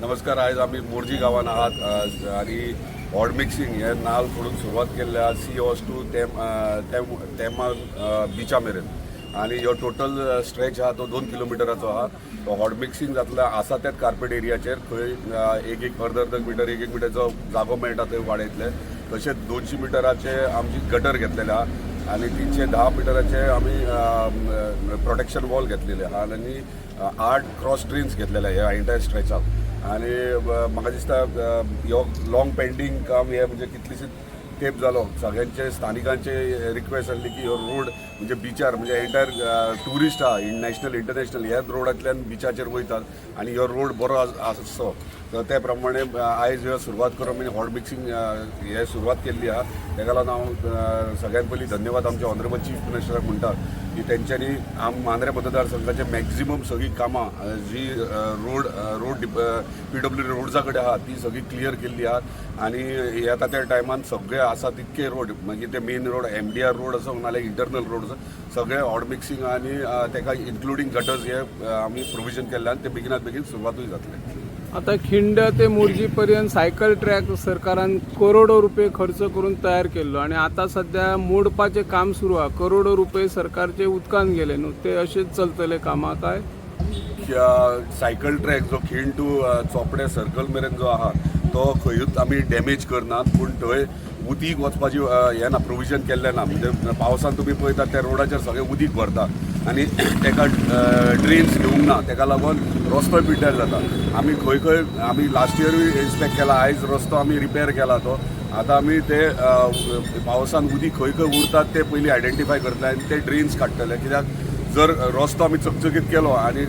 नमस्कार. आयज आमी मोरजी गांवान आहात आनी हॉट मिक्सिंग हे नाल फोडून सुरवात केल्ले आहा सी हॉर्स टू तेमा बिचा मेरेन. आनी ह्यो टोटल स्ट्रेच आहा तो 2 किलोमिटराचो आहा. तो हॉट मिक्सिंग जातलो आसा त्याच कार्पेट एरियाचेर. खंय एक एक अर्द अर्द मिटर, एक एक मिटरचो जागो मेळटा थंय वाडयतले. तशेंच 200 मिटराचे आमची गटर घेतलेले आहा आनी 310 मिटराचे आमी प्रोटेक्शन वॉल घेतलेले आहा आनी आठ क्रॉस ड्रेन्स घेतलेले ह्या एंटायर स्ट्रेचाक. आनी म्हाका दिसता ह्यो लॉंग पेंडींग काम हे म्हणजे कितलीशीच तेंप जालो. सगळ्यांचे स्थानिकांचे रिक्वेस्ट आसली की ह्यो रोड म्हणजे बिचार म्हणजे एंटायर ट्युरिस्ट आहा, नॅशनल, इंटरनॅशनल, ह्याच रोडांतल्यान बिचाचेर वयतात आनी ह्यो रोड बरो आसचो. तर ते प्रमाणे आयज ह्यो सुरवात करून आमी हॉट मिक्सिंग हे सुरवात केल्ली आहा. तेका लागून हांव सगळ्यात पयलीं धन्यवाद आमच्या ऑनरेबल चीफ मिनिस्टराक म्हणटा की तेंच्यांनी आम मांद्रे मतदारसंघाचे मॅक्झिमम सगळीं कामां जी रोड रोड पीडब्ल्यू रोड्सा कडेन आहा ती सगळी क्लियर केल्ली आहा. आनी येता त्या टायमान सगळे आसा तितके रोड, मागीर ते मेन रोड, एमडीआर रोड आसा नाल्यार इंटरनल रोड आसा, सगळे हॉट मिक्सिंग आनी तेका इन्क्लुडींग गटर्स हे आमी प्रोविजन केल्ले आनी ते बेगिनात बेगीन सुरवातूय जातले. आता खिंड ते मोरजी पर्यंत सायकल ट्रॅक सरकारान करोडो रुपये खर्च करून तयार केल्लो आणि आता सध्या मोडपाचें काम सुरू आहा. करोडो रुपये सरकारचे उदकान गेले न्हू. ते अशेंच चलतले कामां काय? सायकल ट्रॅक जो खीण टू चोपडे सर्कल मेरेन जो आहा तो खंयूच आमी डॅमेज करनात, पूण थंय उदीक वचपाची हें ना, प्रोविजन केल्लें ना. म्हणजे पावसान तुमी पळयतात, त्या रोडाचेर सगळें उदीक भरता आनी तेका ड्रेन्स घेवंक ना. तेका लागून रस्तो पिड्ड्यार जाता. आमी खंय खंय आमी लास्ट इयरूय इन्स्पेक्ट केला. आयज रस्तो आमी रिपेर केला. तो आतां आमी ते पावसान उदीक खंय खंय उरतात ते पयलीं आयडेंटिफाय करतले आनी ते ड्रेन्स काडटले. कित्याक जर रस्तो आमी चकचकीत केलो आनी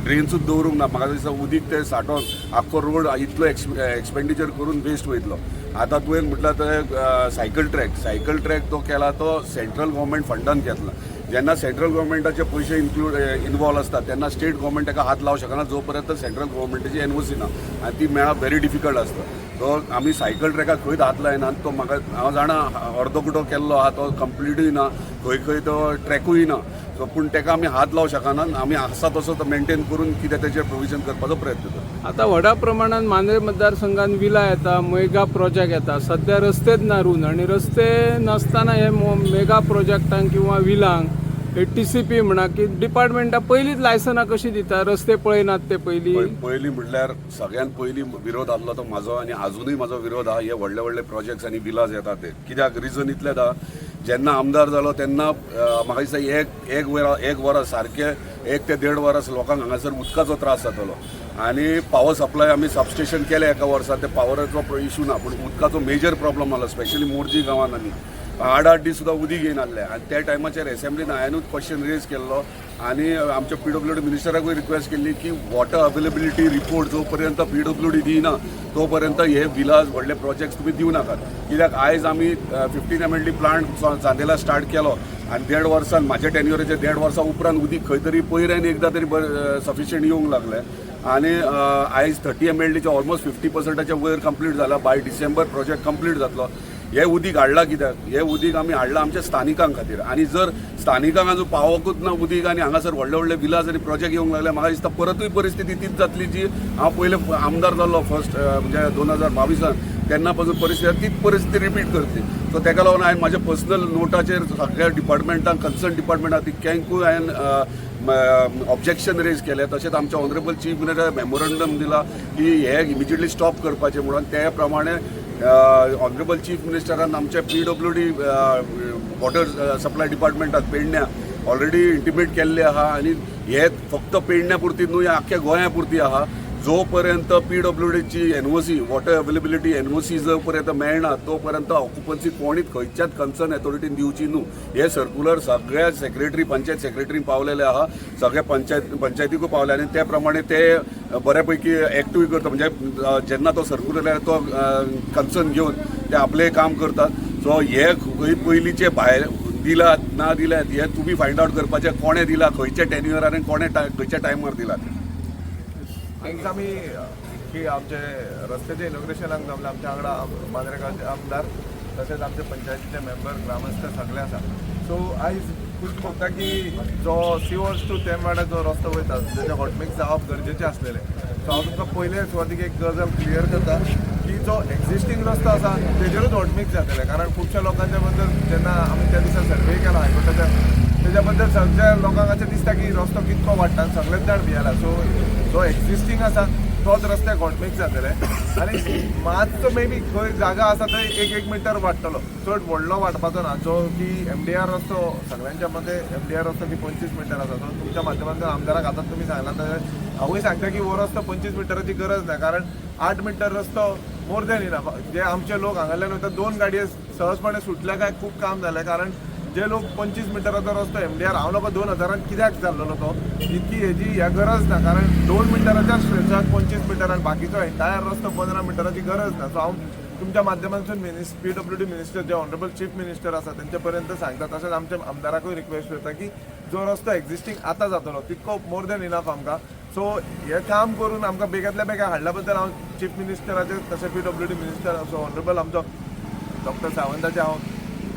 ड्रेन्सूच दवरूंक ना, म्हाका दिसता उदीक ते साठोवन आख्खो रोड इतलो एक्सपेंडिचर करून वेस्ट वयतलो. आतां तुवें म्हटल्यार ते सायकल ट्रॅक, सायकल ट्रॅक तो केला तो सेंट्रल गव्हर्मेंट फंडान घेतला. जेन्ना सेंट्रल गव्हर्मेंटाचे पयशे इन्क्लूड इनवॉल्व आसता तेन्ना स्टेट गव्हर्मेंट ताका हात लावंक शकना, जो पर्यंत सेंट्रल गव्हर्मेंटाची एनओसी ना आनी ती मेळप व्हेरी डिफिकल्ट आसता. तो आमी सायकल ट्रॅकाक खंयच हात लायना. आनी तो म्हाका हांव जाणा अर्दो कुटो केल्लो आहा, तो कंप्लिटूय ना, खंय खंय तो ट्रॅकूय ना. सो पूण ताका आमी हात लावंक शकना. आमी आसा तसो तो मेंटेन करून कितें तेचेर प्रोविजन करपाचो प्रयत्न करता. आता व्हडा प्रमाणात मांद्रे मतदारसंघात विला येता, मेगा प्रोजेक्ट येता. सध्या रस्तेच ना रून आणि रस्ते नासतना हे मेगा प्रोजेक्टांक किंवा विलांक हे टीसीपी म्हणा की डिपार्टमेंटा पयलींच लायसनां कशी दिता? रस्ते पळयनात ते पयलीं. पयलीं म्हटल्यार सगळ्यात पयलीं विरोध आहलो तो म्हाजो आनी आजुनूय म्हाजो विरोध आहा हे व्हडले व्हडले प्रोजेक्ट्स आनी विलास येतात ते. कित्याक रिजन इतलेंच आहा, जेन्ना आमदार जालो तेन्ना म्हाका दिसता एक एक वर एक वरस सारकें, 1 ते देड वरस लोकांक हांगासर उदकाचो त्रास जातालो आनी पावर सप्लाय आमी सबस्टेशन केलें एका वर्सा, ते पावराचो इशू ना, पूण उदकाचो मेजर प्रॉब्लम आलो. स्पेशली मोरजी गांवांत आनी 8-8 दीस सुद्दां उदीक येयनासलें. आनी त्या टायमाचेर एसेंब्लीन हांवेनूच क्वेश्चन रेज केल्लो आनी आमच्या पीडब्ल्यू डी मिनिस्टराकूय रिक्वेस्ट केल्ली की वॉटर अवेलेबिलिटी रिपोर्ट जो पर्यंत पीडब्ल्यू डी दिना तो पर्यंत हे विलास, व्हडले प्रोजेक्ट्स तुमी दिवं नाकात. कित्याक आयज आमी 15 एमएलडी प्लांट चांदेला स्टार्ट केलो आनी देड वर्सान, म्हाज्या टेन्युअराच्या देड वर्सां उपरांत उदीक खंय तरी पयऱ्यान एकदां तरी सफिशियंट येवंक लागलें. आनी आयज 30 एमएलडीचे ऑलमोस्ट 50 पर्संटाच्या वयर कंप्लीट जाला. बाय डिसेंबर प्रोजेक्ट कंप्लीट जातलो. हे उदीक हाडलां कित्याक? हे उदीक आमी हाडलां आमच्या स्थानिकां खातीर. आनी जर स्थानिकांक अजून पावोकूच ना उदीक आनी हांगासर व्हडले व्हडले विलास आनी प्रोजेक्ट येवंक लागले, म्हाका दिसता परतूय परिस्थिती तीच जातली जी हांव पयले आमदार जाल्लो फर्स्ट, म्हणजे 2022न, तेन्ना पासून परिस्थिती तीच परिस्थिती रिपीट करतली. सो तेका लागून हांवें म्हाज्या पर्सनल नोटाचेर सगळ्या डिपार्टमेंटांक, कन्सर्न डिपार्टमेंटाक, तितक्यांकूय हांवें ऑब्जेक्शन रेज केलें. तशेंच आमच्या ऑनरेबल चीफ मिनिस्टर मेमोरंडम दिला की हे इमिजिएटली स्टॉप करपाचें म्हणून. ते प्रमाणे ऑनरेबल चीफ मिनिस्टरान आमच्या पीडब्ल्यू डी वॉटर सप्लाय डिपार्टमेंटात पेडण्या ऑलरेडी इंटिमेट केल्ले आहा. आनी हे फक्त पेडण्या पुरती न्हू, हे आख्ख्या गोंया पुरती आहा. जो पर्यंत PW डीची NOC, water availability NOC जो पर्यंत मेळना तो पर्यंत ऑक्युपन्सी कोणीच खंयच्याच कन्सर्न अथॉरिटीन दिवची न्हू. हे सर्क्युलर सगळ्या सेक्रेटरी, पंचायत सेक्रेटरीन पावलेले आहा, सगळ्या पंचायतीकूय पावले आनी त्या प्रमाणे ते बऱ्या पैकी एक्टूय करता. म्हणजे जेन्ना तो सर्क्युलर तो कन्सर्न घेवन ते आपलें काम करतात. सो हे खंय पयलींचे भायर दिलात ना दिल्यात हे तुमी फायंड आवट करपाचें, कोणें दिला, खंयच्या टेन्युअरार आनी कोणें खंयच्या टायमार दिला तें. आयज आमी की आमचे रस्त्याचे इनॉग्रेशनाक जमले. आमच्या वांगडा मांद्रेगांवचे आमदार, तशेंच आमचे पंचायतीचे मेंबर, ग्रामस्थ सगळे आसा. सो आयज खूब भोगता की जो सी हॉर्स टू तेमवाडा जो रस्तो वयता तेजे हॉटमिक्स जावप गरजेचें आसलेलें. सो सो हांव तुमकां पयले सुवातीक एक गजाल क्लियर करता की जो एक्झिस्टींग रस्तो आसा तेजेरूच हॉटमिक्स जातले, कारण खुबश्या लोकांच्या बद्दल जेन्ना आमी त्या दिसा सर्वे केला हायकोर्टाच्या तेज्या बद्दल सगळ्या लोकांक अशें दिसता की रस्तो कितको वाडटा आनी सगळेच जाण भियेला. सो जो एक्झिस्टींग आसा तोच रस्त्याक हॉटमिक्स जातले आनी मातसो मे बी खंय जागा आसा थंय एक एक मिटर वाडटलो, चड व्हडलो वाडपाचो ना. जो की एमडीआर रस्तो सगळ्यांच्या मते एमडीआर रस्तो की 25 मिटर आसा, सो तुमच्या माध्यमांतल्यान आमदाराक आतां तुमी सांगला तशें हांवूय सांगता की हो रस्तो 25 मिटराची गरज ना, कारण 8 मिटर रस्तो मोर दॅन इनफ. जे आमचे लोक हांगासरल्यान वयता 2 गाडये सहजपणे सुटल्या काय खूब काम जालें, कारण जे लोक 25 मिटराचो रस्तो एमडीआर हांव लोक 2000 कित्याक जाल्लो तो इतकी हेजी ह्या गरज ना, कारण 2 मिटराच्या स्ट्रेचाक 25 मिटर आनी बाकीचो एंटायर रस्तो 15 मिटराची गरज ना. सो हांव तुमच्या माध्यमांतून पीडब्ल्यूडी मिनिस्टर जे ऑनरेबल चीफ मिनिस्टर आसा तेंचे पर्यंत सांगता, तशेंच आमच्या आमदाराकूय रिक्वेस्ट करता की जो रस्तो एक्झिस्टींग आतां जातलो तितको मोर दॅन इनफ आमकां. सो हें काम करून आमकां बेगांतल्या बेगा हाडल्या बद्दल हांव चीफ मिनिस्टराचे तशें पीडब्ल्यूडी मिनिस्टर सो ऑनरेबल आमचो डॉक्टर सावंताचे हांव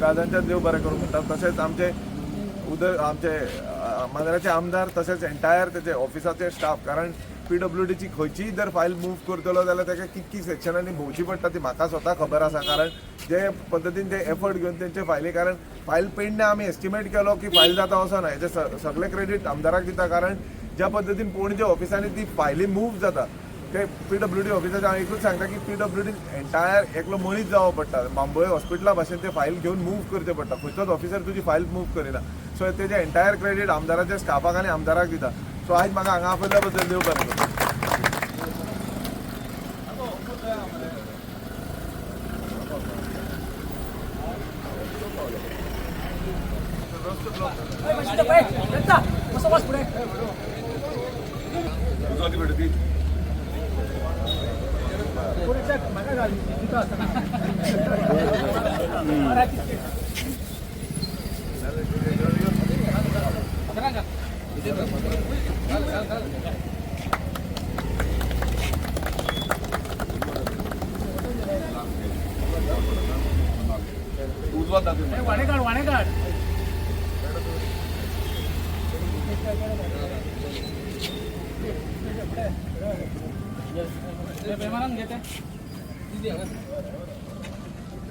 काळजांच्या देव बरें करूं म्हणटा. तशेंच आमचे आमचे मांद्र्याचे आमदार तशेंच एंटायर तेचे ऑफिसाचे स्टाफ, कारण पीडब्ल्यूडीची खंयचीय जर फायल मूव करतलो जाल्यार ताका कितकी सेक्शनांनी भोंवची पडटा ती म्हाका स्वता खबर आसा, कारण जे पद्दतीन ते एफर्ट घेवन तेंचे फायली, कारण फायल पेडणे आमी एस्टिमेट केलो की फायल जाता असो ना, हेजे सगळे क्रेडीट आमदाराक दिता, कारण ज्या पद्दतीन पणजे ऑफिसांनी ती फायली मूव जाता ते पीडब्ल्यूडी ऑफिसाचे हांव एकूच सांगता की पीडब्ल्यूडी एंटायर एकलो मनीस जावो पडटा, बांबोळे हॉस्पिटला भाशेन ते फायल घेवन मूव करचे पडटा, खंयचोच ऑफिसर तुजी फायल मूव करिना. सो तेजें एंटायर क्रेडीट आमदाराच्या स्टाफाक आनी आमदाराक दिता. सो आयज म्हाका हांगा आपयल्या बद्दल देव बरें करूं. वाणेकाड वाणेकाड घेते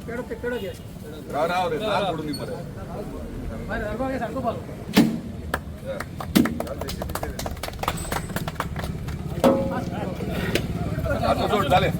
पेडो पेडो घे राव राव रे नाल पडून दी मरे. सारको पाव. आतां जोड जालें.